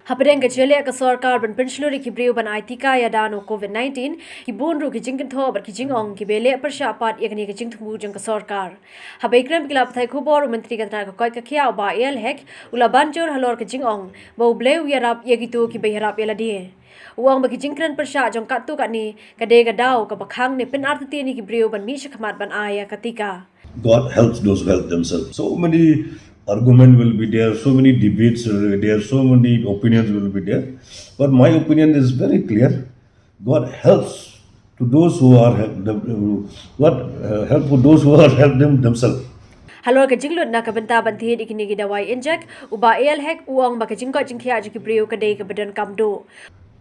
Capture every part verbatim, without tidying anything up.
Hapdeng ka jingïaleh ka sorkar ban pynshlur ïa ki briew ban ai tika ïada na u COVID nineteen, ki bun ruh ki jingkynthoh bad ki jingong kiba ïaleh pyrshah pat ïa kane ka jingthmu jong ka sorkar. Haba ïakren bad ki lad pathai khubor, u Myntri ka tnad ka koit ka khiah u Bah A L Hek u la ban jur halor ka jingong ba U Blei u ïarap ïa kito kiba ïarap ïa lade. U ong ba ka jingkren pyrshah jong katto katne ka dei ka daw kaba khang ne pynartatien ïa ki briew ban mih shakhmat ban ai ïa ka tika. God helps those who help themselves. So many arguments will be there, so many debates will be there, so many opinions will be there. But my opinion is very clear. God helps to those who are help, God uh, help to those who are help them themselves. Halor ka jinglut na ka bynta ban thied ïa kine ki dawai injek, u Bah A L Hek u ong ba ka jingkoit jingkhiah jong ki briew ka dei kaba donkam duh.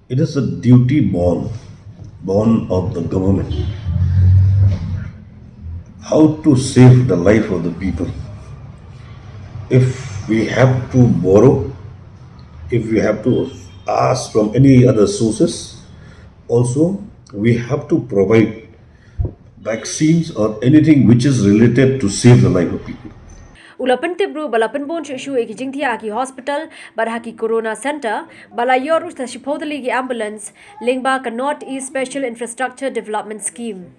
It is a duty born, born of the government. How to save the life of the people? If we have to borrow, if we have to ask from any other sources, also we have to provide vaccines or anything which is related to save the life of people. U la pyntip ruh ba la pynbun shuh shuh ïa ki jingthiah ha ki hospital bad ha ki Corona Centre, ba la ïoh ruh sa shiphew tylli ki ambulance lyngba ka North East Special Infrastructure Development Scheme.